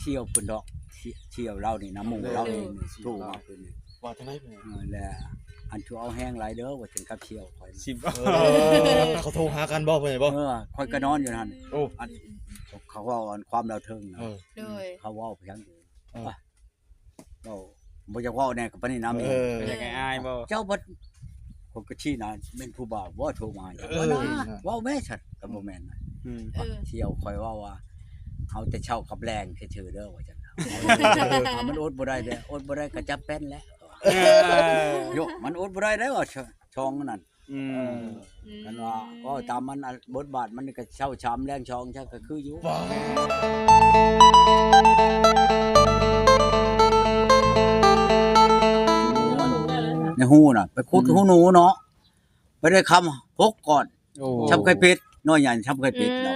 ທ່ຽວເພິ່ນດອກ ທ່ຽວລາວນີ້ນະ ໝູ່ລາວນີ້ໂທມາເພິ່ນນີ້ ວ່າຈັ່ງໃດເພິ່ນ ເອີ ແລ້ວ ອັນ ເຈົ້າເອົາແຮງຫຼາຍເດີ ວ່າຈັ່ງກັບທ່ຽວຂ້ອຍ ເອີ ເຂົາໂທຫາກັນບໍ່ເພິ່ນບໍ່? ເອີ ຂ້ອຍກໍນອນຢູ່ຫັ້ນ ໂອ້ ອັນ ເຂົາເວົ້າ ອັນ ຄວາມລາວເທິງນະ ເອີ ໂດຍ ເຂົາເວົ້າພຽງ ເອີ ເວົ້າ ບໍ່ຢາກເວົ້າແດ່ກໍປານນີ້ນະ ເອີ ຢາກອາຍບໍ່? ເຈົ້າບັດ ຂ້ອຍກໍຊີ້ນະ ແມ່ນຜູ້ບ່າວບໍ່ໂທມາ ເອີ ເວົ້າແມ່ຊັ້ນ ກໍບໍ່ແມ່ນນະ ອືມ ທ່ຽວຂ້ອຍເວົ້າວ່າ ເອົາແຕ່ເຊົ້າກັບແລງຊື່ໆເດີ ວ່າຊັ້ນ ມັນອົດບໍ່ໄດ້ເດ້ ອົດບໍ່ໄດ້ກໍຈຳເປັນແຫຼະ ເອີ ໂຍ ມັນອົດບໍ່ໄດ້ເດ້ວ່າ ຊ- ຊ່ອງນັ້ນ ອືມ ເອີ ອືມ ຄັນວ່າເວົ້າຕາມມັນ ອັນ ບົດບາດມັນນີ້ກໍເຊົ້າສາມແລງສອງ ຊະ ກໍຄືຢູ່ ໃນຮູນະ ໄປຂຸດ ອືມ ຮູໜູເນາະ ໄປໄດ້ຄຳຫົກກ້ອນ ໂອ້ ຊຳໄຂ່ເປັດ ໜ້ອຍໃຫຍ່ຊຳໄຂ່ເປັດ ອືມ ລາວ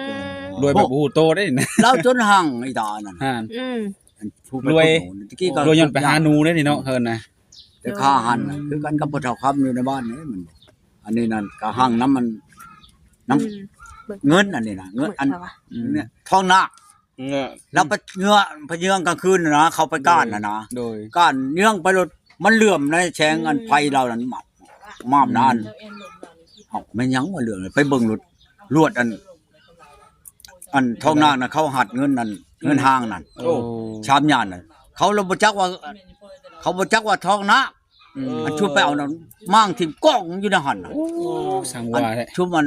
ລວຍແບບບໍ່ຮູ້ໂຕເດ້ ລາວຈົນຮັ່ງອີຕານັ້ນ ຫັ້ນ ອືມ ອັນຜູ້ໄປ ລວຍ ຂຸດໜູ ຕະກີ້ກໍລວຍຍ້ອນໄປຫາໜູເດ້ນີ້ເນາະ ເອີ້ນນະ ແຕ່ຂ້າຫັ້ນນະ ໂອ້ ຄືກັນກັບພໍ່ເຖົ້າຄຳຢູ່ໃນບ້ານນີ້ ມັນ ອັນນີ້ນັ້ນກໍຮັ່ງນຳມັນ ນຳ ອືມ ເງິນອັນນີ້ນະ ເງິນອັນ ອືມ ນີ້ ທອງນາກ ເງືອ ແລ້ວໄປເງືອ ໄປເຍືອງກາງຄືນນະ ເຂົ້າໄປກ້ານນະນະ ໂດຍ ໂດຍ ກ້ານເຍືອງໄປໂລດ ມັນເຫຼື້ອມໃນແສງ ອືມ ອັນໄຟລາວນັ້ນ ມາມນັ້ນ ອືມ ເອົ້າ ແມ່ນຫຍັງວ່າເຫຼື້ອມ ໄປເບິ່ງໂລດ ລວດອັນ ອັນທອງນາກນະ ເຂົາຮັດເງິນນັ້ນ ອືມ ເງິນຮ່າງນັ້ນ ໂອ້ ຊາມຍານນັ້ນ ເຂົາລະບໍ່ຈັກວ່າ ເຂົາບໍ່ຈັກວ່າທອງນາກ ອືມ ອັນຊຸມໄປເອົານັ້ນ ມ້າງຖິ້ມກ້ອງຢູ່ໃນຫັ້ນນະ ໂອ້ ຊ່າງວ່າແທ້ ອັນຊຸມມັນ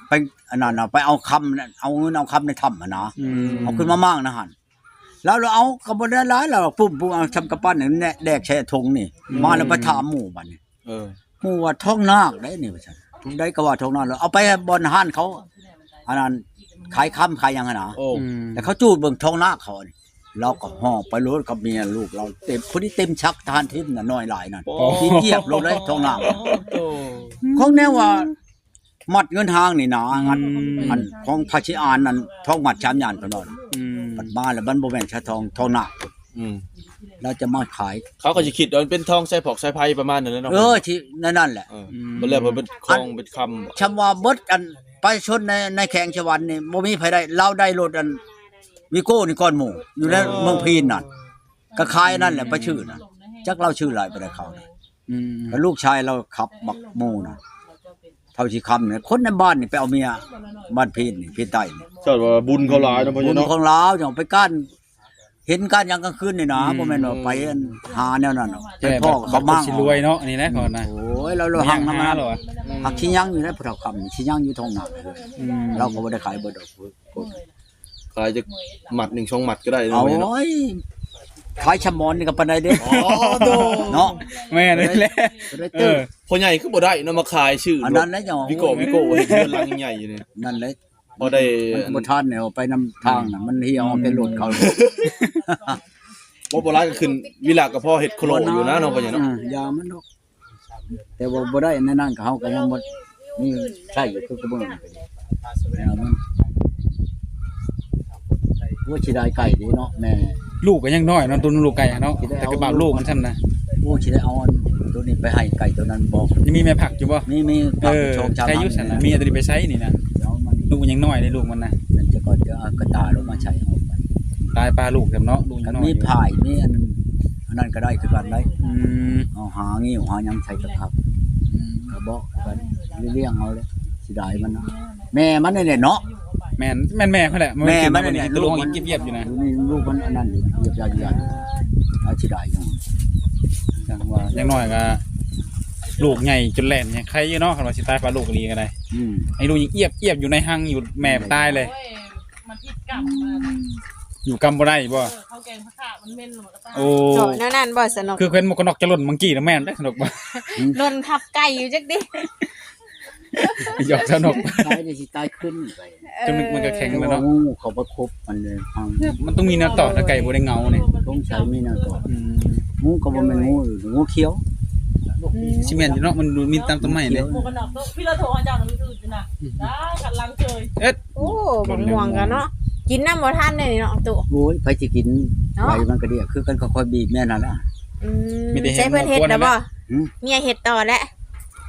ໄປອັນນັ້ນນະ ໄປເອົາຄຳ ເອົາເງິນເອົາຄຳໃນຖ້ຳຫັ້ນນະ ອືມ ເອົາຂຶ້ນມາມ້າງໃນຫັ້ນ ລາວລະເອົາກໍບໍ່ໄດ້ຫຼາຍ ລາວປຸ້ມໆ ເອົາຊຳກະປັ້ນນີ້ແນະ ແດກໃສ່ຖົງນີ້ ອືມ ມາແລ້ວໄປຖາມໝູ່ບັດນີ້ ເອີ ໝູ່ວ່າທອງນາກໄດ໋ນີ້ວ່າຊັ້ນ ຜູ້ໃດກໍວ່າທອງນາກ ແລ້ວເອົາໄປບ່ອນຮ້ານເຂົາ ອັນນັ້ນ ຂາຍຄຳຂາຍຫຍັງຫັ້ນນະ ໂອ້ ອືມ ແລ້ວເຂົາຈູດເບິ່ງທອງນາກເຂົານີ້ ລາວກໍຫອບໄປໂລດກັບເມຍລູກລາວ ເຕັມ ພໍດີເຕັມຊັກທະຫານທີນນະ ນ້ອຍຫຼາຍນັ້ນ ໂອ້ ຂີ້ກຽບໂລດເລີຍທອງນາກ ໂອ້ ຂອງແນວວ່າ ມັດເງິນຮ່າງນີ້ນະ ອືມ ອັນຂອງພະຊິອານນັ້ນ ທອງມັດຊາມຍານເພິ່ນວ່າ ອືມ ບັດມາແລ້ວມັນບໍ່ແມ່ນຊະທອງ ທອງນາກ ອືມ ລາວຈະມາຂາຍ ເຂົາກໍຊິຄິດວ່າມັນເປັນທອງໃສ່ຜອກໃສ່ໄພປະມານນັ້ນແຫຼະເນາະ ເອີ ທີ່ໃນນັ້ນແຫຼະ ເອີ ອືມ ບັດແລ້ວເພິ່ນເປັນຂອງເປັນຄຳ ຊຳວ່າເບິດອັນປະຊາຊົນໃນ ໃນແຂວງສະຫວັນນີ້ ບໍ່ມີໃຜໄດ້ ລາວໄດ້ໂລດອັນ ວີໂກ້ນີ້ກ່ອນໝູ່ ຢູ່ໃນ ອໍ ເມືອງພີນນັ້ນ ກໍຂາຍອັນນັ້ນແຫຼະ ອືມ ໄປຊື້ນະ ຈັກລາວຊື້ຫຼາຍປານໃດເຂົານະ ອືມ ກໍລູກຊາຍລາວຂັບບັກໂມນະ ເຖົ້າສີຄຳນີ້ ຄົນໃນບ້ານນີ້ໄປເອົາເມຍບ້ານພີນນີ້ ພີນໃຕ້ນີ້ ເຈົ້າວ່າບຸນເຂົາຫຼາຍເນາະ ບຸນຂອງລາວ ຈັ່ງໄປກ້ານ ເຫັນກ້ານຫຍັງກາງຄືນນີ້ນະ ອືມ ບໍ່ແມ່ນວ່າໄປອັນຫາແນວນັ້ນດອກ ແຕ່ ໄປພໍ້ເຂົາມາ ຊິລວຍເນາະ ອັນນີ້ນະ ອືມ ເຂົານະ ໂອ້ຍ ລາວ ລາວຮັ່ງນຳມັນ ລາວຫັ້ນ ລາວ ອືມ ຮັກຊິຍັງຢູ່ໃນຜູ້ເຖົ້າຄຳ ຊິຍັງຢູ່ທ້ອງນາ ອືມ ລາວກໍບໍ່ໄດ້ຂາຍເບິດດອກ ຂາຍຈັກມັດໜຶ່ງສອງມັດກໍໄດ້ເນາະ ໂອ້ຍ ຂາຍຊຳມອນນີ້ກໍປານໃດເດ້ ອໍ ໂດ ເນາະ ແມ່ນແຫຼະ ເອີ ພໍ່ໃຫຍ່ຄືບໍ່ໄດ້ເນາະ ມາຂາຍຊື່ ອັນນັ້ນແຫຼະ ວິໂກ ວິໂກ ເຮັດເຮືອນຫຼັງໃຫຍ່ຢູ່ນີ້ ນັ້ນແຫຼະ ບໍ່ໄດ້ ມັນບໍ່ທັນແນວໄປນຳທາງນະ ອືມ ມັນເຫ່ຍອອກແຕ່ລົດເຂົາ ອືມ ບໍ່ ບໍ່ຫຼາຍກໍຂຶ້ນ ວິລາກໍພໍເຮັດໂຄໂລຢູ່ນະເນາະ ພໍ່ໃຫຍ່ເນາະ ອືມ ຢ່າມັນດອກ ແຕ່ວ່າບໍ່ໄດ້ໃນນັ້ນ ເຮົາກໍຍັງບໍ່ມີໃຊ້ຢູ່ຄືມື້ນີ້ກໍດີ ແນວມັນ ໂອ້ຍ ເສຍດາຍໄກ່ເດ້ເນາະແມ່ ລູກກໍຍັງນ້ອຍເນາະ ຕົວລູກໄກ່ເນາະ ແຕ່ກໍບາບລູກມັນຊັ້ນນະ ໂອ້ຍ ຊິໄດ້ເອົາອັນຕົວນີ້ໄປໃຫ້ໄກ່ຕົວນັ້ນບໍ່ ຍັງມີແມ່ພັກຢູ່ບໍ່? ມີ ມີ ເອີ ພັກສອງສາມ ໃຊ້ຢູ່ຊັ້ນນະ ມີຕົວນີ້ໄປໃຊ້ນີ້ນະ ເອົາມັນ ລູກຍັງນ້ອຍເດ້ ລູກມັນນະ ມັນຈະກ່ອນຈະເອົາກະຕ່າລົງມາໃຊ້ເອົາໄປ ຕາຍປາລູກແຊມເນາະ ລູກຍັງນ້ອຍ ມີພາຍ ມີອັນ ອັນນັ້ນກໍໄດ້ຄືກັນໄດ໋ ອືມ ເອົາຫາງິ້ວຫາຫຍັງໃສ່ກະຄັກ ອືມ ກະເບາະຄືກັນ ລ້ຽງເອົາແຫຼະ ເສຍດາຍມັນນະ ແມ່ມັນນີ້ແຫຼະເນາະ ແມ່ນ ແມ່ນແມ່ເຂົາແຫຼະ ແມ່ມັນນີ້ແຫຼະ ລູກມັນ ເກັບຫຽບຢູ່ນະ ນີ້ລູກມັນອັນນັ້ນຢູ່ ຫຽບຢາກຢູ່ ເສຍດາຍຫຍັງ ຈັ່ງວ່າ ຢ່າງໜ້ອຍກະ ລູກໃຫຍ່ຈົນແລ່ນ ຍັງໄຄຢູ່ເນາະ ຄັນວ່າຊິຕາຍປະລູກອີ່ຫຼີກໍໄດ້ ອືມ ໃຫ້ລູກຍັງອຽບໆຢູ່ໃນຮັງຢູ່ ແມ່ຕາຍເລີຍ ມັນຜິດກຳ ຢູ່ກຳບໍ່ໄດ້ບໍ່? ເອີ ເຂົາແກງຜັກຂາ ມັນເໝັນ ໂອ້ ເນາະ ແນວນັ້ນບໍ່ ສະໜົກ ຄືເຫັນໝວກກັນນັອກຈະຫຼົ່ນມັງກີ້ນະ ແມ່ນເດ້ ສະໜົກບໍ່? ອືມ ຫຼົ່ນທັບໄກ່ຢູ່ຈັກຕິ ຢອກສະໜົກ ຕາຍນີ້ຊິຕາຍຄືນໄປ ເອີ ຈັ່ງມັນກໍແຂງແລ້ວເນາະ ແຕ່ວ່າງູເຂົາປະຄົບມັນເລີຍ ມັນຕ້ອງມີແນວຕອດ ຖ້າໄກ່ບໍ່ໄດ້ເງົານີ້ ສົງໄສມີແນວຕອດ ອືມ ງູກໍບໍ່ແມ່ນງູ ງູຂຽວ ອືມ ຊິແມ່ນຢູ່ເນາະ ມັນມີຕາມຕົ້ນໄມ້ນີ້ ໝວກກັນນັອກ ພີ່ລະໂທຫາເຈົ້ານະ ມື້ອື່ນຢູ່ນະ ອືມ ໄດ້ກັນຫຼັງເຊີຍ ເອີ ໂອ້ ບັກມ່ວງກໍເນາະ ກິນນຳບໍ່ທັນເດ້ນີ້ເນາະ ຕູ້ ໂອ້ຍ ໃຜຊິກິນ ເນາະ ໃບມັນກະເດຍ ຄືກັນ ຄ່ອຍໆບີບແມ່ນຫັ້ນລະ ອືມ ມີແຕ່ເຫັດ ໃຊ້ເພິ່ນເຮັດລະບໍ່? ຫື? ເມຍເຮັດຕໍ່ແຫຼະ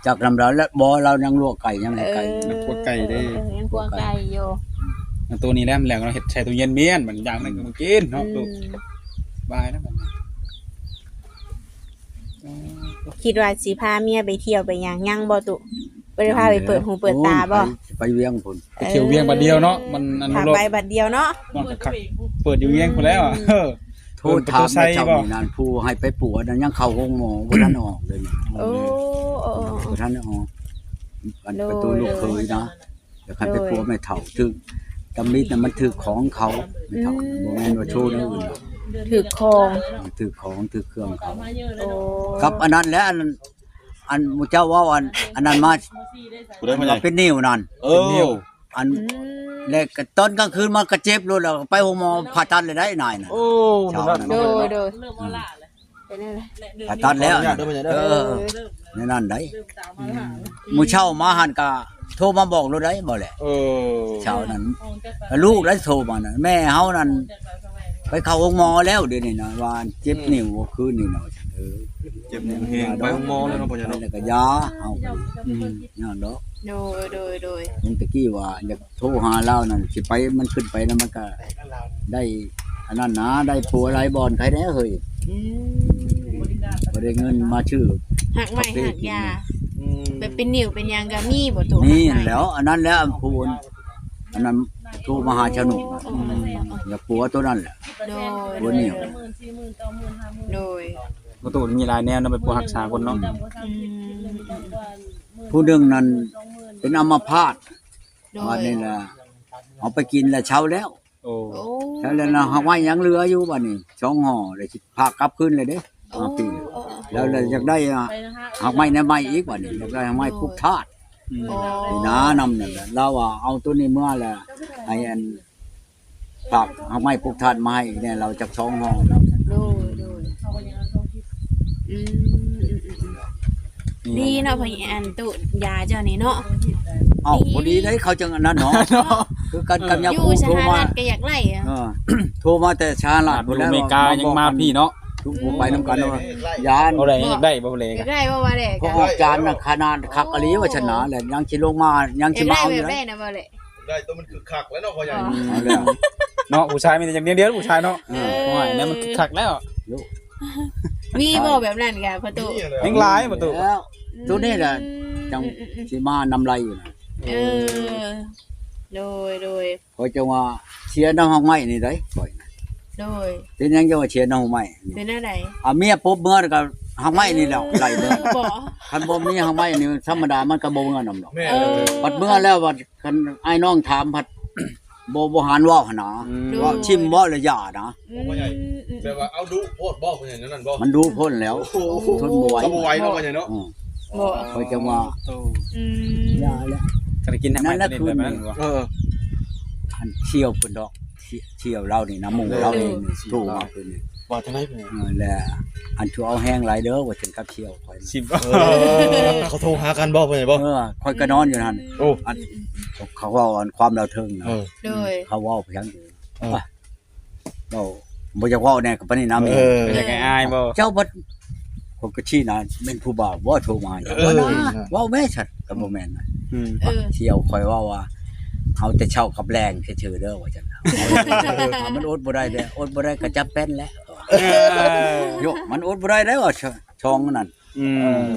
ຈັກນຳລາວແຫຼະ ບໍ່ ລາວຍັງລວກໄກ່ ຍັງເຮັດໄກ່ ເອີ ຍັງຂົ້ວໄກ່ເດ້ ເອີ ຍັງຂົ້ວໄກ່ຢູ່ ໂຕນີ້ແຫຼະ ມັນແຫຼກເນາະ ເຮັດໃສ່ຕູ້ເຢັນມ້ຽນ ບັດຢ່າງນັ້ນກໍບໍ່ກິນເນາະ ອືມ ລູກ ບາຍແລ້ວບັດນີ້ ຄິດວ່າຊິພາເມຍໄປທ່ຽວໄປຫຍັງ ຍັງບໍ່ຕຸ? ບໍ່ໄດ້ພາໄປເປີດຫູເປີດຕາບໍ່? ໂອ້ຍ ໄປ ໄປວຽງພຸ້ນ ໄປທ່ຽວວຽງບັດດຽວເນາະ ເອີ ມັນອັນ ພາໄປບັດດຽວເນາະ ມັນຄັກ ເປີດຢູ່ວຽງພຸ້ນແລ້ວ ອືມ ເອີ ໂທຖາມແມ່ເຖົ້ານີ້ນັ້ນ ຜູ້ໃຫ້ໄປປົວນັ້ນຍັງເຂົ້າໂຮງໝໍບໍ່ທັນອອກເລີຍ ໂອ້ ໂອ້ ບໍ່ທັນໄດ້ອອກ ອັນປະຕູລູກເຂີຍນະ ໂດຍ ແລ້ວຄັນໄປປົວແມ່ເຖົ້າ ຖືກຕຳມິດນະ ມັນຖືກຂອງເຂົາ ແມ່ເຖົ້າ ອືມ ບໍ່ແມ່ນວ່າໂຊແນວອື່ນດອກ ຖືກຂອງ ຖືກຂອງ ຖືກເຄື່ອງເຂົາ ໂອ້ ກັບອັນນັ້ນແຫຼະ ອັນ ອັນໝູ່ເຈົ້າເວົ້າ ອັນ ອັນນັ້ນມາ ຜູ້ໃດ ອັນວ່າເປັນນິ້ວນັ້ນ ເອີ ເປັນນິ້ວ ອັນ ອືມ ແລ້ວກໍຕອນກາງຄືນມາກໍເຈັບໂລດ ແລ້ວກໍໄປໂຮງໝໍຜ່າຕັດເລີຍໄດ໋ນາຍນັ້ນ ໂອ້ ເຈົ້ານັ້ນ ໂດຍ ໂດຍ ອືມ ເປັນແນວໃດ? ຜ່າຕັດແລ້ວ ຂໍອະນຸຍາດເດີ ເອີ ເອີ ແນວນັ້ນໄດ໋ ອືມ ມື້ເຊົ້າມາຫັ້ນກໍໂທມາບອກໂລດໄດ໋ ບໍ່ແຫຼະ ເອີ ເຊົ້ານັ້ນ ກໍລູກໄດ໋ໂທມານະ ແມ່ເຮົານັ້ນໄປເຂົ້າໂຮງໝໍແລ້ວ ດຽວນີ້ນະ ວ່າເຈັບ ອືມ ນິ້ວຄືນນີ້ນະ ເອີ ເຈັບແຮງ ໄປໂຮງໝໍແລ້ວເນາະ ພໍ່ໃຫຍ່ເນາະ ແລ້ວກໍຢາເຮົາກໍ ອືມ ຍ້ອນດອກ ໂດຍ ໂດຍ ໂດຍ ເຫັນແຕ່ກີ້ວ່າຢາກໂທຫາລາວນັ້ນ ຊິໄປ ມັນຂຶ້ນໄປນະ ມັນກໍໄດ້ອັນນັ້ນນະ ໄດ້ຜົວຫຼາຍບ່ອນໃຄແດ່ເຮີ້ຍ ອືມ ບໍ່ໄດ້ເງິນມາຊື້ ຮາກໄມ້ຮາກຢາ ອືມ ແບບເປັນນິ້ວເປັນຫຍັງກໍມີບໍ່ໂຕ? ມີຫັ້ນແຫຼ້ວ ອັນນັ້ນແຫຼະ ອັນຜູ້ ອັນນັ້ນໂທມາຫາຊາວໜຸ່ມ ອືມ ຢາກປົວໂຕນັ້ນແຫຼະ ໂດຍ ປົວນິ້ວ ໂດຍ ບໍ່ຕູ້ມີຫຼາຍແນວເນາະ ໄປປົວຮັກສາຄົນເນາະ ອືມ ຜູ້ໜຶ່ງນັ້ນເປັນອຳມະພາດ ໂດຍ ບັດນີ້ລະເອົາໄປກິນລະເຊົາແລ້ວ ໂອ້ ໂອ້ ເຊົາແລ້ວນະ ຮາກໄມ້ຍັງເຫຼືອຢູ່ ບັດນີ້ສອງຫໍ່ ແລ້ວຊິພາກັບຄືນແລ້ວເດ້ ໂອ້ ມາປີ ໂອ້ ແລ້ວ ແລ້ວຢາກໄດ້ ອາ ຮາກໄມ້ແນວໃໝ່ອີກ ບັດນີ້ຢາກໄດ້ຮາກໄມ້ ໂດຍ ປຸກທາດ ອືມ ໂອ້ ນີ້ນະ ນຳນັ້ນແຫຼະ ລາວວ່າເອົາໂຕນີ້ເມືອແລ້ວ ໃຫ້ອັນ ຝາກເອົາໄມ້ປຸກທາດມາໃຫ້ແດ່ ລາວຈັກສອງຫໍ່ນຳ ໂດຍ ໂດຍ ອືມ ອືມ ອືມ ອືມ ນີ້ ດີເນາະ ພໍ່ໃຫຍ່ ອັນຕູ້ຢາເຈົ້ານີ້ເນາະ ເອົ້າ ດີ ພໍດີໄດ໋ ເຂົາຈັ່ງອັນນັ້ນເນາະ ເນາະ ຄືກັນກັບຍາ ຢູ່ສະຫະລັດກໍຢາກໄດ້ ເອີ ໂທມາແຕ່ສະຫະລັດພຸ້ນແຫຼະ ຢູ່ອາເມລິກາຍັງມາພີ້ເນາະ ທຸກຜູ້ໄປນຳກັນເນາະ ຢ້ານ ບໍ່ໄດ້ ຢາກໄດ້ບໍ່ແລ ຢາກໄດ້ບໍ່ວ່າແລ ເພາະອອກຈານນະ ຂະໜາດຄັກອີ່ຫຼີວ່າຊັ້ນນະ ແລ້ວຍັງຊິລົງມາ ຍັງຊິມາເອົາຢູ່ໄດ໋ ຢາກໄດ້ແບບໃດນະບໍ່ແລ ໄດ້ໂຕມັນຄຶກຄັກແລ້ວເນາະ ພໍ່ໃຫຍ່ ອືມ ເອົາແລ້ວເນາະ ຜູ້ຊາຍມີແຕ່ຢ່າງດຽວ ຜູ້ຊາຍເນາະ ເອີ ໂອ້ຍ ແນວມັນຄຶກຄັກແລ້ວ ມີບໍ່ແບບນັ້ນກະພໍ່ຕູ້ ມີແລ້ວ ແຮງຫຼາຍພໍ່ຕູ້ ແລ້ວ ອືມ ໂຕນີ້ລະ ອືມ ຈັ່ງ ອືມ ອືມ ຊິມານຳໄລຢູ່ນະ ເອີ ໂດຍ ໂດຍ ຂ້ອຍຈັ່ງວ່າເຊຍນຳຮາກໄມ້ນີ້ໄດ໋ ຂ້ອຍນະ ໂດຍ ເປັນຫຍັງຈັ່ງວ່າເຊຍນຳຮາກໄມ້ນີ້ ເປັນແນວໃດ? ອາ ເມຍປົບເມືອກໍຮາກໄມ້ນີ້ແຫຼ້ວ ອືມ ໄລ່ເມືອ ບໍ່ ຄັນບໍ່ມີຮາກໄມ້ນີ້ ທຳມະດາມັນກໍບໍ່ເມືອນຳດອກ ແມ່ນ ເອີ ບັດເມືອແລ້ວ ບັດ ຄັນອ້າຍນ້ອງຖາມພັດບໍ່ ບໍ່ຫັນເວົ້າຫັ້ນນະ ອືມ ເວົ້າຖິ້ມເວົ້າແລ້ວຢ່ານະ ອືມ ໂອ້ ພໍ່ໃຫຍ່ ອືມ ແບບວ່າເອົາດຸໂພດບໍ່ ພໍ່ໃຫຍ່ ແນວນັ້ນບໍ່? ມັນດຸໂພດແລ້ວ ໂອ້ໂຫ ທົນບໍ່ໄຫວ ກໍບໍ່ໄຫວເນາະ ພໍ່ໃຫຍ່ເນາະ ອືມ ບໍ່ ຂ້ອຍຈັ່ງວ່າ ໂອ້ ອືມ ຢ່າແຫຼະ ຄັນໄດ້ກິນທາງໃໝ່ ນັ້ນລະຄືນ ແບບນັ້ນບໍ່? ເອີ ອັນ ສ່ຽວເພິ່ນດອກ ສ່ຽວ ສ່ຽວລາວນີ້ນະ ໝູ່ລາວເອງນີ້ ໂທມາຄືນນີ້ ວ່າຈັ່ງໃດ? ເອີ ແລະ ອັນ ຖືເອົາແຮງຫຼາຍເດີ ວ່າຊັ້ນກັບສ່ຽວ ຂ້ອຍ ສິບ ເອີ ເຂົາໂທຫາກັນບໍ່ ພໍ່ໃຫຍ່ບໍ່? ເອີ ຂ້ອຍກໍນອນຢູ່ຫັ້ນ ໂອ້ ອັນ ເຂົາເວົ້າອັນຄວາມລາວເທິງນະ ເອີ ໂດຍ ເຂົາເວົ້າພຽງ ເອີ ເວົ້າ ບໍ່ຢາກເວົ້າແດ່ກໍປານນີ້ນະ ເອີ ແມ່ ບໍ່ຢາກໃຫ້ອາຍບໍ່? ເຈົ້າບັດ ຂ້ອຍກໍຊີ້ນະ ແມ່ນຜູ້ບ່າວບໍ່ໂທມາ ເອີ ເວົ້ານະ ເວົ້າແມ່ຊັ້ນ ກໍບໍ່ແມ່ນນະ ອືມ ເອີ ສ່ຽວຂ້ອຍເວົ້າວ່າ ເອົາແຕ່ເຊົ້າກັບແລງຊື່ໆເດີ ວ່າຊັ້ນນະ ມັນອົດບໍ່ໄດ້ເດ້ ອົດບໍ່ໄດ້ກໍຈຳເປັນແຫຼະ ເອີ ໂຍ ມັນອົດບໍ່ໄດ້ເດ້ວ່າ ຊ- ຊ່ອງນັ້ນ ອືມ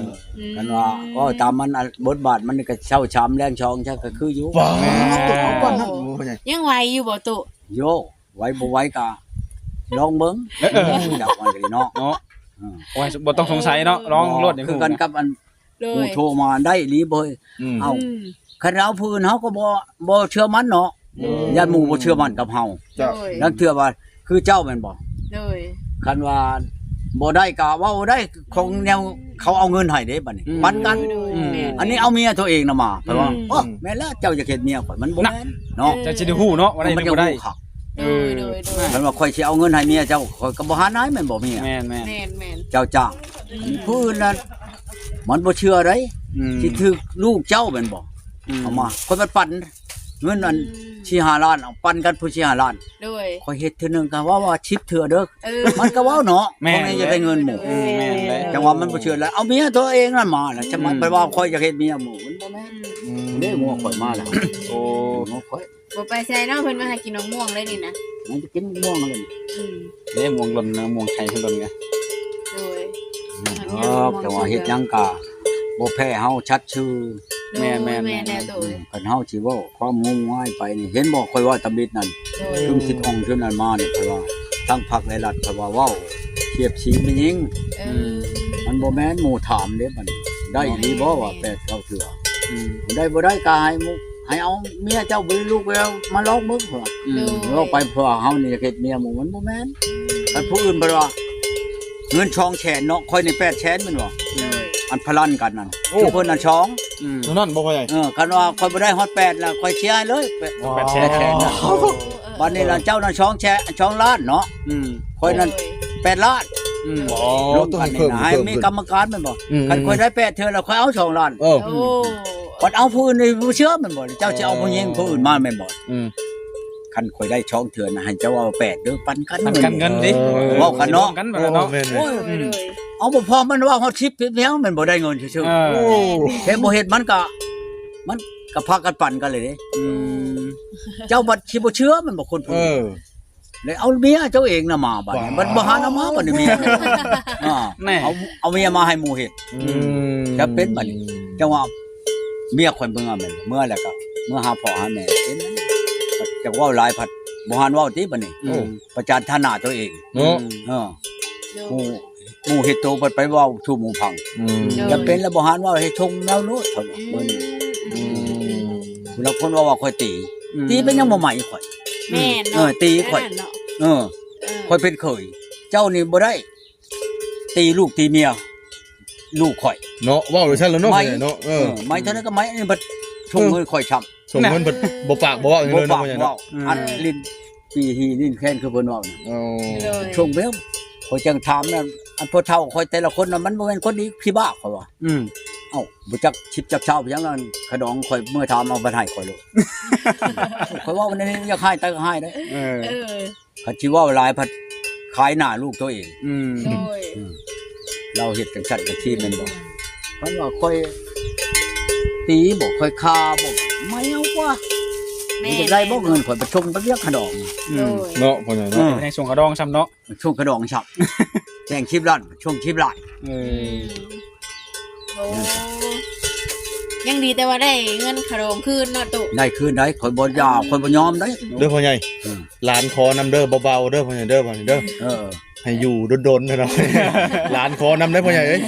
ເອີ ອືມ ຄັນວ່າເວົ້າຕາມມັນ ອັນ ບົດບາດມັນນີ້ກໍເຊົ້າສາມແລງສອງ ຊະ ກໍຄືຢູ່ ປາດ ປານນັ້ນ ໂອ້ຍ ຍັງໄຫວຢູ່ບໍ່ຕຸ? ໂຍ ໄຫວບໍ່ໄຫວກໍລອງເບິ່ງ ເອີ ຢາກວ່າກັນເນາະ ເນາະ ເອີ ໂອ້ຍ ບໍ່ຕ້ອງສົງໄສເນາະ ລອງໂລດ ຄືກັນກັບອັນ ໂດຍ ຜູ້ໂທມາໄດ້ອີ່ຫຼີບໍ່? ອືມ ເອົ້າ ອືມ ຄັນເອົາຜູ້ອື່ນເຮົາກໍບໍ່ ບໍ່ເຊື່ອໝັ້ນເນາະ ອືມ ຢ້ານໝູ່ບໍ່ເຊື່ອໝັ້ນກັບເຮົາ ເຈົ້າ ໂດຍ ລາງເທື່ອວ່າຄືເຈົ້າແມ່ນບໍ່? ໂດຍ ຄັນວ່າບໍ່ໄດ້ກໍເວົ້າໄດ້ ຂອງແນວເຂົາເອົາເງິນໃຫ້ເດ້ບັດນີ້ ອືມ ປັນກັນ ໂດຍ ອືມ ແມ່ນ ອັນນີ້ເອົາເມຍຕົວເອງນຳມາ ເພິ່ນວ່າ ອືມ ໂອ້ ແມ່ນແລ້ວ ເຈົ້າຢາກເຮັດເມຍຂ້ອຍ ມັນບໍ່ແມ່ນເນາະ ເຈົ້າຊິໄດ້ຮູ້ເນາະວ່າໄດ້ ມັນຢາກຮູ້ຄັກ ເອີ ໂດຍ ໂດຍ ຄັນວ່າຂ້ອຍຊິເອົາເງິນໃຫ້ເມຍເຈົ້າ ຂ້ອຍກໍບໍ່ຫານາຍແມ່ນບໍ່ເມຍ? ແມ່ນໆ ແມ່ນ ເຈົ້າຈ້າງ ອືມ ຜູ້ອື່ນນັ້ນ ມັນບໍ່ເຊື່ອໃດ ອືມ ຊິຖືກລູກເຈົ້າແມ່ນບໍ່? ອືມ ເອົາມາ ຂ້ອຍມັນປັນເງິນອັນ ອືມ ສີ່ຫ້າລ້ານ ເອົາປັນກັນຜູ້ສີ່ຫ້າລ້ານ ໂດຍ ຂ້ອຍເຮັດເທື່ອໜຶ່ງກໍເວົ້າວ່າສິບເທື່ອເດີ ເອີ ມັນກໍເວົ້າເນາະ ແມ່ນ ຂອງແມ່ຢາກໄດ້ເງິນໝູ່ ເອີ ແມ່ນແຫຼະ ຈັ່ງວ່າມັນບໍ່ເຊື່ອແລ້ວ ເອົາເມຍຕົວເອງນັ້ນມາແລ້ວ ຈະມາ ອືມ ໄປວ່າຂ້ອຍຢາກເຮັດເມຍໝູ່ ມັນບໍ່ແມ່ນ ອືມ ເດ້ ງົວຂ້ອຍມາແລ້ວ ໂອ້ ງົວຂ້ອຍ ບໍ່ໄປໃສເນາະ ເພິ່ນມາຫາກິນມະມ່ວງເລີຍນີ້ນະ ມັນຈະກິນມະມ່ວງເລີຍ ອືມ ເດ້ ມ່ວງຫຼົ່ນນະ ມ່ວງໄທເພິ່ນຫຼົ່ນໄງ ໂດຍ ອືມ ແຕ່ວ່າເຮັດຫຍັງກະບໍ່ແພ້ເຮົາຊັດຊື່ ແມ່ນໆໆ ແມ່ນແລ້ວໂຕ ອືມ ຄັນເຮົາຊິເວົ້າຄວາມງມງາຍໄປນີ້ ເຫັນບໍ່ ຂ້ອຍເວົ້າຕຳອິດນັ້ນ ໂດຍ ຄືຊິອອງຄືນັ້ນມານີ້ ເພາະວ່າທາງພັກແລະລັດເຂົາວ່າເວົ້າທຽບສີແມ່ຍິງ ເອີ ອືມ ມັນບໍ່ແມ່ນ ໝູ່ຖາມເດ້ ບັດນີ້ ໄດ້ອີ່ຫຼີບໍ່ວ່າແປດເກົ້າເທື່ອ ອືມ ໄດ້ບໍ່ໄດ້ກະໃຫ້ໝູ່ ໃຫ້ເອົາເມຍເຈົ້າ ບໍ່ໄດ້ລູກແລ້ວ ມາລອກເບິ່ງ ເພິ່ນວ່າ ອືມ ໂດຍ ເວົ້າໄປ ເພາະວ່າເຮົານີ້ຢາກເຮັດເມຍໝູ່ ມັນບໍ່ແມ່ນ ອືມ ຄັນຜູ້ອື່ນເພິ່ນວ່າ ເງິນສອງແສນເນາະ ຂ້ອຍນີ້ແປດແສນແມ່ນບໍ່ ໂດຍ ອັນພະລັນກັນນັ້ນ ໂອ້ ຄືເພິ່ນນັ້ນສອງ ອືມ ໂຕນັ້ນບໍ່ ພໍ່ໃຫຍ່ ເອີ ຄັນວ່າຂ້ອຍບໍ່ໄດ້ຮອດແປດລະ ຂ້ອຍເສຍໃຫ້ເລີຍ ອໍ ແປດແສນ ເອີ ບັດນີ້ລະເຈົ້ານັ້ນສອງແສນ ສອງລ້ານເນາະ ອືມ ຂ້ອຍນັ້ນ ໂດຍ ແປດລ້ານ ອືມ ອໍ ລວມກັນນີ້ນະ ໃຫ້ມີກຳມະການແມ່ນບໍ່ ອືມ ຄັນຂ້ອຍໄດ້ແປດເທື່ອລະ ຂ້ອຍເອົາສອງລ້ານ ເອີ ໂອ້ ບັດເອົາຜູ້ອື່ນນີ້ບໍ່ເຊື່ອແມ່ນບໍ່ ເຈົ້າຊິເອົາຜູ້ຍິງຜູ້ອື່ນມາແມ່ນບໍ່ ອືມ ຄັນຂ້ອຍໄດ້ສອງເທື່ອນະ ໃຫ້ເຈົ້າເອົາແປດເດີ້ ປັນກັນ ປັນກັນເງິນຕິ ເອີ ເວົ້າກັນເນາະ ລວມກັນບັດນັ້ນເນາະ ໂອ້ ແມ່ນ ໂອ້ຍ ເອີ ເອີ ເອົາບໍ່ພໍມັນເວົ້າຮອດສິບເປັນຫຍັງແມ່ນບໍ່ ໄດ້ເງິນຊື່ ເອີ ໂອ້ ແຕ່ບໍ່ເຮັດມັນກະ ມັນກະພາກັນປັນກັນເລີຍເດ້ ອືມ ເຈົ້າບັດຊິບໍ່ເຊື່ອແມ່ນບໍ່ ຄົນຜູ້ ເອີ ແລ້ວເອົາເມຍເຈົ້າເອງນະມາບັດນີ້ ບັດບໍ່ຫັນເອົາມາບັດນີ້ເມຍ ອ່າ ແນ່ ເອົາ ເອົາເມຍມາໃຫ້ໝູ່ເຮັດ ອືມ ຈະເປັນບັດນີ້ ຈັ່ງວ່າເມຍຂ້ອຍເມືອແມ່ນ ເມືອແລ້ວກໍເມືອຫາພໍ່ຫາແມ່ ເປັນຈັກເວົ້າຫຼາຍພັດບໍ່ຫັນເວົ້າຕິບັດນີ້ ໂອ້ ປະຈານຖານະຕົວເອງເນາະ ເອີ ໂດຍ ໝູ່ ໝູ່ເຮັດໂຕ ເພິ່ນໄປເວົ້າສູ່ໝູ່ຟັງ ອືມ ໂດຍ ຈະເປັນແລ້ວບໍ່ຫັນເວົ້າ ເຮັດຊົງແນວໂລດ ເພິ່ນວ່າ ອືມ ອືມ ຜູ້ລາງຄົນເວົ້າວ່າຂ້ອຍຕີ ອືມ ຕີເປັນຫຍັງບໍ່ໃໝຂ້ອຍ ແມ່ນ ເອີ ເນາະ ຕີຂ້ອຍ ເອີ ເອີ ຂ້ອຍເປັນເຂີຍ ເຈົ້ານີ້ບໍ່ໄດ້ ຕີລູກຕີເມຍລູກຂ້ອຍເນາະ ເວົ້າຈັ່ງຊັ້ນແຫຼະເນາະ ໃໝ ພໍ່ໃຫຍ່ເນາະ ເອີ ເອີ ໃໝເທົ່າໃດກໍໃໝ ອັນນີ້ບັດຊົງເງິນຂ້ອຍຊ້ຳ ຊົງເງິນບັດບໍ່ປາກບໍ່ເວົ້າຫຍັງເລີຍເນາະ ບໍ່ປາກເວົ້າ ອືມ ອັນຫຼິ້ນປີຮີຫຼິ້ນແຄນຄືເພິ່ນເວົ້ານະ ໂອ້ ໂດຍ ຊົງແບບ ຂ້ອຍຈັ່ງຖາມນະ ອັນພໍ່ເຖົ້າຂ້ອຍແຕ່ລະຄົນນະ ມັນບໍ່ແມ່ນຄົນດີຂີ້ບ້າ ຂ້ອຍວ່າ ອືມ ເອົ້າ ບໍ່ຈັກສິບຈັກຊາວຫຍັງ ອັນຂະດອງຂ້ອຍເມື່ອຖາມເອົາບັດໃຫ້ຂ້ອຍໂລດ ຂ້ອຍເວົ້າແນວນີ້ຢາກຮ້າຍຕາຍກໍຮ້າຍເດ້ ເອີ ເອີ ຄັນຊິເວົ້າຫຼາຍພັດຂາຍໜ້າລູກໂຕເອງ ອືມ ໂດຍ ອືມ ລາວເຮັດຈັ່ງຊັ້ນຈັ່ງຊີ້ແມ່ນບໍ່ ຄັນວ່າຂ້ອຍຕີບໍ່ ຂ້ອຍຂ້າບໍ່ ໄໝເອົາກວ່າ ແມ່ນ ມັນຈະໄດ້ບໍ່ເງິນຂ້ອຍໄປສົ່ງໄປວຽກຂະດອງ ອືມ ໂດຍ ເນາະ ພໍ່ໃຫຍ່ເນາະ ອືມ ໄປສົ່ງຂະດອງຊ້ຳເນາະ ສົ່ງຂະດອງຊ້ຳ ແຕ່ງສິບລ້ານ ສົ່ງສິບລ້ານ ເອີ ອືມ ໂອ້ ຍັງດີແຕ່ວ່າໄດ້ເງິນຂະດອງຄືນເນາະຕຸ ໄດ້ຄືນໄດ໋ ຂ້ອຍບໍ່ຢາກ ຂ້ອຍບໍ່ຍອມໄດ໋ ເດີພໍ່ໃຫຍ່ ເອີ ຫຼານຂໍນຳເດີ ເບົາໆເດີພໍ່ໃຫຍ່ເດີ ບາດນີ້ເດີ ເອີ ໃຫ້ຢູ່ດົນໆເນາະ ຫຼານຂໍນຳເດີພໍ່ໃຫຍ່ເອີຍ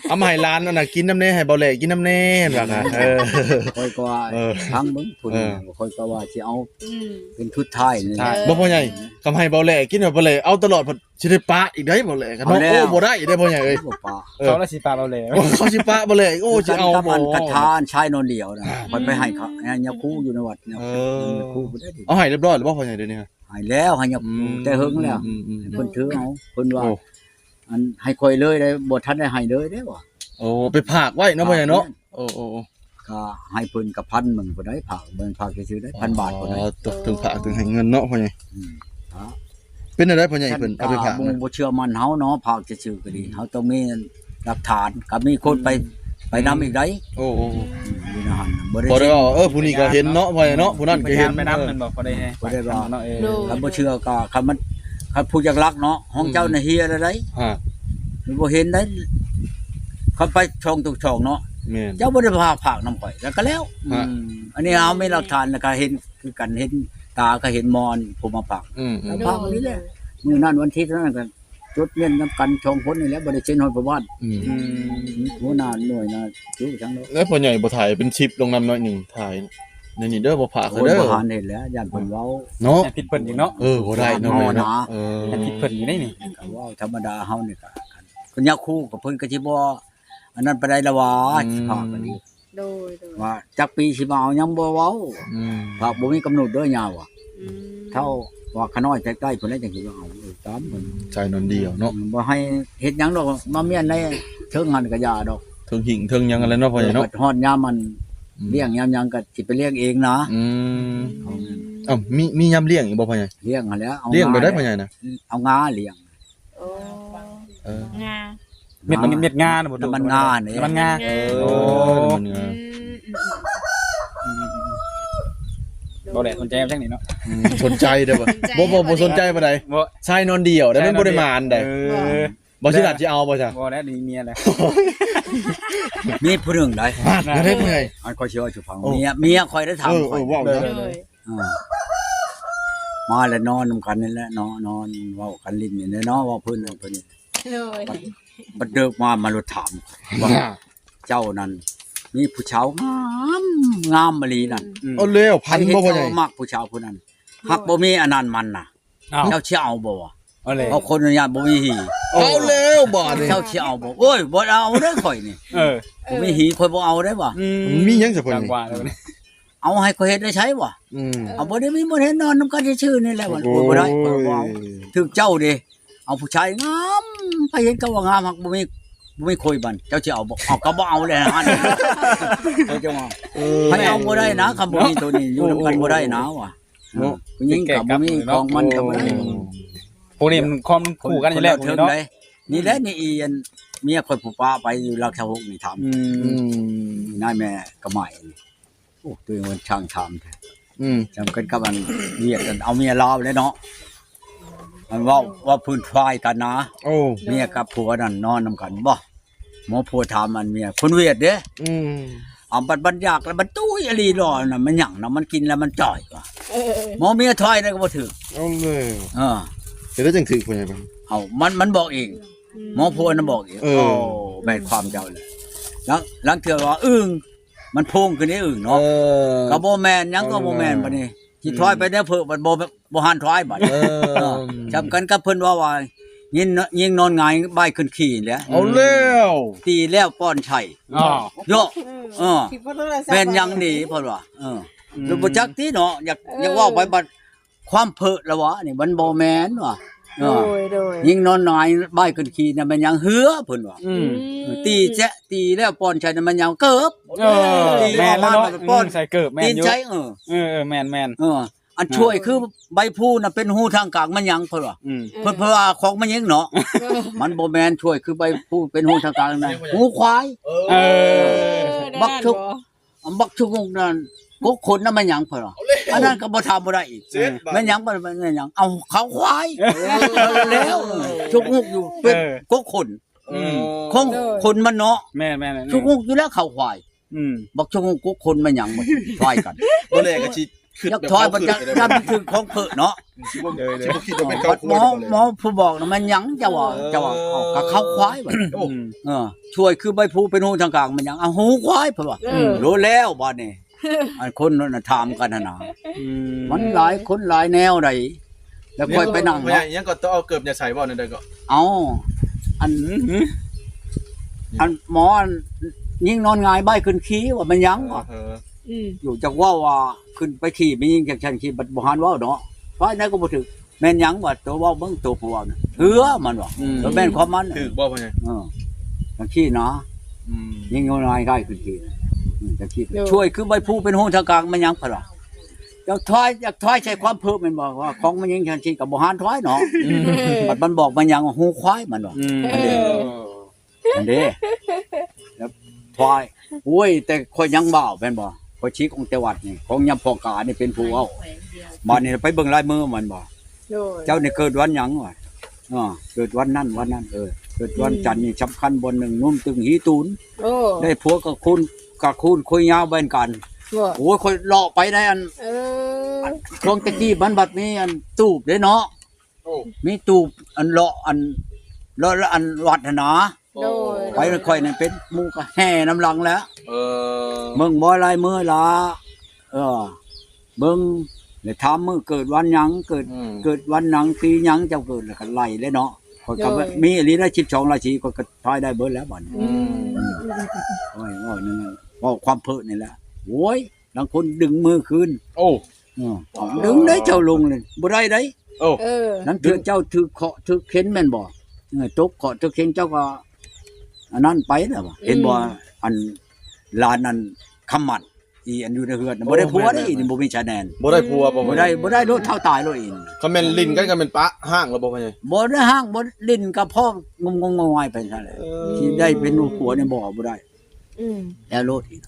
ເອົາມາໃຫ້ຫຼານອັນນ່າກິນນຳແດ່ ໃຫ້ເບົາແຫຼກິນນຳແດ່ ເພິ່ນວ່າ ເອີ ຂ້ອຍກໍວ່າ ເອີ ຟັງເບິ່ງຜູ້ນີ້ ເອີ ຂ້ອຍກໍວ່າຊິເອົາ ອືມ ເປັນຊຸດທ້າຍນີ້ ເອີ ບໍ່ພໍ່ໃຫຍ່ ຄຳໃຫ້ເບົາແຫຼກິນ ເບົາແຫຼເອົາຕະຫຼອດ ຊິໄດ້ປະອີກໄດ໋ ເບົາແຫຼກະເນາະ ໂອ້ ບໍ່ໄດ້ເດ້ພໍ່ໃຫຍ່ເອີຍ ບໍ່ປະ ເອີ ເຂົາລະຊິປະເບົາແຫຼ ເຂົາຊິປະເບົາແຫຼອີກ ໂອ້ ຊິເອົາບໍ່ ກັບອັນກະທານຊາຍນອນດຽວນະ ອ່າ ຂ້ອຍໄປໃຫ້ເຂົາ ໃຫ້ຍາຄູຢູ່ໃນວັດນະ ເອີ ຍາຄູພຸ້ນເດ້ ເອົາໃຫ້ຮຽບຮ້ອຍແລ້ວບໍ່ພໍ່ໃຫຍ່ດຽວນີ້ ໃຫ້ແລ້ວ ໃຫ້ຍາຄູ ອືມ ແຕ່ເຫິງແລ້ວ ອືມໆໆ ເພິ່ນຖືເອົາ ເພິ່ນວ່າ ໂອ້ ອັນໃຫ້ຂ້ອຍເລີຍໄດ໋ ບໍ່ທັນໄດ້ໃຫ້ເລີຍເດ້ວ່າ ໂອ້ ໄປຝາກໄວ້ເນາະພໍ່ໃຫຍ່ເນາະ ໂອ້ໆໆ ກໍໃຫ້ເພິ່ນກະພັນໜຶ່ງພຸ້ນໃດ໋ ຝາກ ເບິ່ງຝາກຊື່ໆໄດ໋ ພັນບາດພຸ້ນໃດ໋ ອໍ ເຖິງຝາກເຖິງໃຫ້ເງິນເນາະພໍ່ໃຫຍ່ ອືມ ເປັນແນວໃດພໍ່ໃຫຍ່ເພິ່ນເອົາໄປຝາກ ໝູ່ບໍ່ເຊື່ອໝັ້ນເຮົາເນາະ ຝາກຊື່ໆກໍດີ ເຮົາຕ້ອງມີຫຼັກຖານ ກໍມີຄົນໄປ ອືມ ໄປນຳອີກໃດ໋ ໂອ້ໆ ອືມ ຢູ່ໃນຫັ້ນນະ ບໍ່ໄດ້ ບໍ່ໄດ້ວ່າ ເອີ ຜູ້ນີ້ກໍເຫັນເນາະ ພໍ່ໃຫຍ່ເນາະ ຜູ້ນັ້ນກໍເຫັນ ໄປນຳແມ່ນບໍ່ ບໍ່ໄດ້ ບໍ່ໄດ້ວ່າ ເອີ ຄັນບໍ່ເຊື່ອກໍ ຄັນມັນ ຄັນຜູ້ຢາກລັກເນາະ ຂອງເຈົ້າ ອືມ ນະເຮຍແລ້ວໃດ໋ ຮະ ມັນບໍ່ເຫັນໃດ໋ ຄັນໄປຊ່ອງທຸກຊ່ອງເນາະ ແມ່ນ ເຈົ້າບໍ່ໄດ້ພາຝາກນຳຂ້ອຍ ແລ້ວກໍແລ້ວ ຮະ ອືມ ອັນນີ້ເຮົາມີຫຼັກຖານ ແລ້ວກໍເຫັນຄືກັນ ເຫັນຕາກໍເຫັນໝໍ້ຜູ້ມາຝາກ ອືມໆ ແລ້ວຝາກນີ້ແຫຼະ ມື້ນັ້ນວັນທິດນັ້ນກໍຈົດແມ່ນນຳກັນສອງຄົນນີ້ແຫຼະ ບໍ່ໄດ້ເຊັນຮອດພໍ່ບ້ານ ອືມ ອືມ ຫົວໜ້າໜ່ວຍນະຢູ່ທາງໂນ້ນ ແລ້ວພໍ່ໃຫຍ່ບໍ່ຖ່າຍເປັນຄລິບລົງນຳໜ້ອຍໜຶ່ງ ຖ່າຍ ໃນນີ້ເດີ ບໍ່ພາກເດີ ໂອ້ຍ ບໍ່ທັນເຫັນແລ້ວ ຢ້ານເພິ່ນເວົ້າເນາະ ຢ້ານຜິດເພິ່ນອີກເນາະ ເອີ ບໍ່ໄດ້ເນາະ ເນາະ ເນາະ ເອີ ຢ້ານຜິດເພິ່ນອີກໃນນີ້ ກໍເວົ້າທຳມະດາເຮົານີ້ກໍ ຄັນຍາຄູກໍເພິ່ນກໍຊິບໍ່ອັນນັ້ນປານໃດລະວ່າ ອືມ ຊິພາກັນນີ້ ໂດຍໆ ວ່າຈັກປີຊິມາເອົາ ຍັງບໍ່ເວົ້າ ອືມ ພາກບໍ່ມີກຳນົດເດີຍາວ່າ ອືມ ເທົ່າວ່າຂະນ້ອຍໃກ້ໆພຸ້ນແຫຼະ ຈັ່ງຊິມາເອົາ ເອີ ຕາມເພິ່ນ ໃສ່ນອນດຽວເນາະ ອືມ ບໍ່ໃຫ້ເຮັດຫຍັງດອກ ມາມ້ຽນໃນເທິງຫັ້ນກໍຢ່າດອກ ເທິງຫິ້ງເທິງຫຍັງຫັ້ນແຫຼະເນາະພໍ່ໃຫຍ່ເນາະ ເອີ ບັດຮອດຍາມມັນ ອືມ ລ້ຽງຍາມຫຍັງກໍຊິໄປລ້ຽງເອງນະ ອືມ ເອົາ ມີ ມີຍາມລ້ຽງອີກບໍ່ພໍ່ໃຫຍ່ ລ້ຽງຫັ້ນແຫຼະ ເອົາ ລ້ຽງແບບໃດພໍ່ໃຫຍ່ນະ ເອົາງາລ້ຽງ ໂອ້ ເອີ ງາ ເມັດ ງາ ເມັດງານະບໍ່ ນ້ຳມັນງານີ້ ນ້ຳມັນງາ ເອີ ໂອ້ ນ້ຳມັນງາ ອືມ ອືມ ອືມ ອືມ ບໍ່ໄດ້ສົນໃຈກັບຈັ່ງນີ້ເນາະ ອືມ ສົນໃຈເດ້ບໍ່? ບໍ່ ບໍ່ ບໍ່ສົນໃຈປານໃດ. ບໍ່ ຊາຍນອນດຽວ ແລ້ວມັນບໍ່ໄດ້ໝານໃດ. ເອີ ບໍ່ ຊິລາດຊິເອົາບໍ່ຊະ? ບໍ່ແລ້ວ ນີ້ເມຍແຫຼະ ມີຜູ້ໜຶ່ງໃດ ນັ້ນ ນັ້ນເດ້ຜູ້ໃຫຍ່ ອັນຂ້ອຍຊິເວົ້າສູ່ຟັງ. ໂອ້ ເມຍ ເມຍຂ້ອຍໄດ້ຖາມ ເອີ ຂ້ອຍ ເອີ ເວົ້າ ເອີ ເອີ ມາແລ້ວນອນນຳກັນນີ້ແຫຼະເນາະ ນອນເວົ້າກັນຫຼິ້ນນີ້ແຫຼະເນາະ ເວົ້າເພິ່ນນັ້ນເພິ່ນນີ້ ໂດຍ ບັດເດິກມາ ມາໂລດຖາມວ່າ ເຈົ້ານັ້ນມີຜູ້ສາວງາມ ງາມອີ່ຫຼີນັ້ນ. ອືມ ເອົາແລ້ວ ພັນບໍ່ພໍ່ໃຫຍ່ ໃຜເຫັນເຈົ້າມັກຜູ້ສາວຜູ້ນັ້ນ ຫາກບໍ່ມີອັນນັ້ນມັນນະ ອ້າວ ເຈົ້າຊິເອົາບໍ່ວະ? ເອົາແລ້ວ ເອົາ ຂໍອະນຸຍາດ ບໍ່ມີຫີ ເອົາແລ້ວບາດນີ້ ເຈົ້າຊິເອົາບໍ່? ໂອ້ຍ ບໍ່ເອົາເດ້ຂ້ອຍນີ້ ເອີ ບໍ່ມີຫີ ຂ້ອຍບໍ່ເອົາເດ້ວ່າ. ອືມ ມີຫຍັງຊະເພິ່ນນີ້ ເອົາໃຫ້ຂ້ອຍເຮັດໄດ້ໃສວະ? ອືມ ເອົາ ບໍ່ໄດ້ມີ ບໍ່ໄດ້ນອນນຳກັນຊື່ໆນີ້ແຫຼະວ່າ. ໂອ້ຍ ບໍ່ໄດ້ ຂ້ອຍບໍ່ເອົາ ຖືກເຈົ້າເດ້ ເອົາຜູ້ຊາຍງາມ ໃຜເຫັນກໍວ່າງາມ ຫາກບໍ່ມີ ບໍ່ມີຄຸຍບັນ ເຈົ້າຊິເອົາບໍ່? ເອົາ ກໍບໍ່ເອົາແຫຼະຫັ້ນ ເຈົ້າວ່າ ເອີ ໃຜເອົາບໍ່ໄດ້ນະ ຄຳບໍ່ມີໂຕນີ້ ຢູ່ນຳກັນບໍ່ໄດ້ນະວ່າ ເນາະ ຜູ້ຍິງກໍບໍ່ມີຂອງມັນກໍບໍ່ໄດ້. ໂອ້ ພວກນີ້ມັນຄອມມັນຄູ່ກັນຢູ່ແລ້ວ ຄົນລະເທິງເນາະ ນີ້ແຫຼະ ນີ້ອີອັນເມຍຂ້ອຍຜູ້ປະໄປຢູ່ຫຼັກຊາວຫົກນີ້ຖາມ ອືມ ນາຍແມ່ກະໝ້າຍ ໂອ້ ໂຕເອງມັນຊ່າງຖາມແທ້ ອືມ ຈຳກັນກັບອັນວຽດ ອັນເອົາເມຍລາວແລ້ວເນາະ ອັນເວົ້າ ເວົ້າພື້ນຝ່າຍກັນນະ. ໂອ້ ເມຍກັບຜົວນັ້ນນອນນຳກັນບໍ່? ໝໍຜົວຖາມອັນເມຍ ຄົນຫວຽດເດ້. ອືມ ອາ ບັດມັນຢາກແລ້ວມັນຕຸ້ຍອີ່ຫຼີດອກນະ ມັນຫຍັງນະ ມັນກິນແລ້ວມັນຈ່ອຍວ່າ. ເອີ ໝໍເມຍຖ່າຍໄດ້ກໍບໍ່ຖືກ. ເອົາເລີຍ ເອີ ເຮັດໄດ້ຈັ່ງຖືກ ພໍ່ໃຫຍ່? ເອົາ ມັນ ມັນບອກເອງ. ອືມ ໝໍຜົວນະບອກເອງ. ເອີ ໂອ້ ແມ່ນຄວາມເຈົ້າແຫຼະ. ລາງ ລາງເທື່ອວ່າອຶ່ງ ມັນໂພງຂຶ້ນເດ້ອຶ່ງເນາະ. ເອີ ກໍບໍ່ແມ່ນຫຍັງ ກໍບໍ່ແມ່ນ ເອີ ບັດນີ້ ຊິຖອຍໄປແນວເພີ້ ບັດບໍ່ ບໍ່ຫັນຖອຍບັດ. ເອີ ເອີ ຈຳກັນກັບເພິ່ນເວົ້າວ່າ ຍິງ ຍິງນອນຫງາຍບ່າຍຂຶ້ນຂີ້ແຫຼະ. ເອົາແລ້ວ ຕີແລ້ວປ້ອນໄສ້. ອ້າວ ໂຍະ ເອີ ເອີ ຄິດວ່າໂທລະສັບ ແມ່ນຫຍັງດີເພິ່ນວ່າ. ເອີ ອືມ ແລ້ວບໍ່ຈັກຕິເນາະ ຢາກ ເອີ ຢາກເວົ້າໄປບັດ ຄວາມເພີ້ລະວະນີ້ ມັນບໍ່ແມ່ນວ່າ. ເອີ ໂດຍ ໂດຍ ຍິງນອນຫງາຍບ່າຍຂຶ້ນຂີ້ນະ ແມ່ນຫຍັງ? ເຮືອ ເພິ່ນວ່າ. ອືມ ອືມ ຕີແຈະ ຕີແລ້ວປ້ອນໃສ່ນະ ແມ່ນຫຍັງ? ເກີບ. ເອີ ຕີອອກມາ ແມ່ນແລ້ວເນາະ ປ້ອນ ອືມ ໃສ່ເກີບ ແມ່ນຢູ່ ຕີນໃສ່. ເອີ ເອີ ເອີ ແມ່ນໆ ເອີ ອັນ ອ່າ ຊ່ວຍຄືໃບພູນະ ເປັນຮູທາງກາງ ແມ່ນຫຍັງ? ເພິ່ນວ່າ. ອືມ ເພິ່ນ ເພິ່ນວ່າຂອງແມ່ຍິງເນາະ. ມັນບໍ່ແມ່ນ ຊ່ວຍຄືໃບພູເປັນຮູທາງກາງນະ ຫູຄວາຍ. ເອີ ເອີ ບັກຊຸກ ອັນບັກຊຸກງຸກນັ້ນ ກົກຂົນນະ ແມ່ນຫຍັງ? ເພິ່ນວ່າ. ອັນນັ້ນກໍບໍ່ຖາມບໍ່ໄດ້ອີກ. ແມ່ນຫຍັງ? ບໍ່ແມ່ນຫຍັງ ເອົາ ເຂົາຄວາຍ. ເອີ ແລ້ວ ເອີ ຊຸກງຸກຢູ່ ເປັນ ເອີ ກົກຂົນ. ອືມ ຂອງ ໂດຍ ຂົນມັນເນາະ. ແມ່ນໆໆ ຊຸກງຸກຢູ່ແລ້ວ ເຂົາຄວາຍ. ອືມ ບັກຊຸກງຸກກົກຂົນແມ່ນຫຍັງ? ມັນຄວາຍກັນ ບໍ່ແນ່ກໍຊິ ຢາກຖອຍ ມັນຈະ ຢ້ານມັນຖືກຂອງເພີ້ເນາະ. ຊິບໍ່ ເອີ ຊິບໍ່ຄິດວ່າເປັນເຂົາຄົນ. ໝໍ ໝໍຜູ້ບອກນະ ແມ່ນຫຍັງເຈົ້າວ່າ? ເອີ ເຈົ້າວ່າ ເອົາ ກໍເຂົາຄວາຍບັດ. ໂອ້ ເອີ ຊ່ວຍຄືໃບພູເປັນຮູທາງກາງ ແມ່ນຫຍັງ? ເອົາ ຫູຄວາຍ ເພິ່ນວ່າ. ເອີ ໂລດແລ້ວບາດນີ້ ອັນຄົນນັ້ນນະຖາມກັນຫັ້ນນະ. ອືມ ມັນຫຼາຍຄົນຫຼາຍແນວໃດ. ແລ້ວຂ້ອຍໄປນັ່ງເນາະ ຫຍັງກໍຕ້ອງເອົາເກີບຍາໃສ່ ເວົ້າແນວໃດກໍ? ເອົາ ອັນ ອືມ ອັນໝໍ ອັນຍິງນອນຫງາຍບ່າຍຂຶ້ນຂີ້ວ່າ ແມ່ນຫຍັງວະ? ເອີ ອືມ ຢູ່ຈັກເວົ້າວ່າຂຶ້ນໄປຂີ້ ແມ່ຍິງຈັກຊັ້ນຂີ້ ບັດບໍ່ຫັນເວົ້າເນາະ. ວ່າແນວກໍບໍ່ຖືກ. ແມ່ນຫຍັງວະ? ໂຕເວົ້າເບິ່ງ ໂຕຜູ້ເວົ້ານະ ເຮືອມັນວ່າ. ອືມ ແມ່ນຄວາມມັນ ຖືກບໍ່ພໍ່ໃຫຍ່? ເອີ ຈັ່ງຊີ້ນະ. ອືມ ຍິງນອນຫງາຍ ງ່າຍຂຶ້ນຂີ້ ອືມ ຈັ່ງຊີ້. ໂດຍ ຊ່ວຍຄືໃບພູເປັນຮູທາງກາງ ແມ່ນຫຍັງ? ເພິ່ນວ່າ. ຢາກຖອຍ ຢາກຖອຍໃສ່ຄວາມເພີ້ແມ່ນບໍ່? ວ່າຂອງມັນຍິງຈັ່ງຊີ້ກໍບໍ່ຫັນຖອຍເນາະ. ອືມ ບັດມັນບອກມັນຫຍັງ? ຫູຄວາຍ ມັນວ່າ. ອືມ ອັນເດ້ ອັນເດ້ ແລ້ວຖອຍ. ໂອ້ຍ ແຕ່ຂ້ອຍຍັງບ່າວແມ່ນບໍ່? ຂ້ອຍຊິກອອກແຕ່ວັດນີ້ ຂອງຍາມພໍ່ການີ້ເປັນຜູ້ເວົ້າ. ບາດນີ້ໄປເບິ່ງລາຍມືມັນບໍ່? ໂດຍ ເຈົ້ານີ້ເກີດວັນຫຍັງວະ? ເອີ ເກີດວັນນັ້ນວັນນັ້ນ. ເອີ ເກີດວັນ ອືມ ຈັນນີ້ສຳຄັນບ່ອນໜຶ່ງ ໜຸ່ມຕຶງຫີຕູນ. ໂອ້ ໄດ້ຜົວກະຄູນ ກະຄູນຄຸຍຍາວແວ່ນກັນ. ໂອ້ຍ ຂ້ອຍເລາະໄປໃນອັນ ເອີ ຊ່ວງແຕ່ກີ້ມັນບັດມີອັນຕູບເດ້ເນາະ. ໂອ້ ມີຕູບອັນເລາະ ອັນເລາະ ລະອັນວັດຫັ້ນນະ. ໂດຍ ໄປນຳຂ້ອຍນັ້ນເປັນໝູ່ກໍແຫ່ນຳຫຼັງແຫຼະ. ເອີ ເບິ່ງບໍ່ລາຍມືລະ? ເອີ ເບິ່ງ ແລ້ວຖາມມື້ເກີດວັນຫຍັງ ເກີດ ອືມ ເກີດວັນຫຍັງ ປີຫຍັງເຈົ້າເກີດ ແລ້ວກໍໄລ່ແຫຼະເນາະ. ຂ້ອຍກໍ ໂດຍ ມີອີ່ຫຼີໄດ໋ ສິບສອງລາສີ ຂ້ອຍກໍຖ່າຍໄດ້ເບິດແລ້ວບັດນີ້. ອືມ ໂອ້ຍ ເວົ້ານັ້ນ ເວົ້າຄວາມເພີ້ນີ້ແຫຼະ. ໂອ້ຍ ລາງຄົນດຶງມືຄືນ. ໂອ້ ເອີ ດຶງໄດ້ເຈົ້າລົງເລີຍ ບໍ່ໄດ້ໄດ໋. ໂອ້ ເອີ ລາງເທື່ອເຈົ້າຖືກເຄາະຖືກເຂັນແມ່ນບໍ່? ເອີ ຕົກເຄາະຕົກເຂັນເຈົ້າກໍອັນນັ້ນໄປແລ້ວ. ອືມ ເຫັນບໍ່ ອັນຫຼານອັນຄຳໝັ້ນ ອີອັນຢູ່ໃນເຮືອນນະ ໂອ້ ບໍ່ໄດ້ຜົວເດ້. ແມ່ນໆ ອີນີ້ບໍ່ມີຊາຍແດນ ບໍ່ໄດ້ຜົວບໍ່? ບໍ່ໄດ້ ບໍ່ໄດ້ໂລດ ເຖົ້າຕາຍໂລດອີນີ້. ຄັນແມ່ນຫຼິ້ນກັນກໍແມ່ນປະຮ້າງແລ້ວບໍ່? ບໍ່ໄດ້ຮ້າງ ບໍ່ຫຼິ້ນກໍພໍງມງມງາຍໆໄປຊັ້ນແຫຼະ. ເອີ ຊິໄດ້ເປັນຜົວນີ້ບໍ່ ບໍ່ໄດ້. ອືມ ແລ້ວໂລດອີກ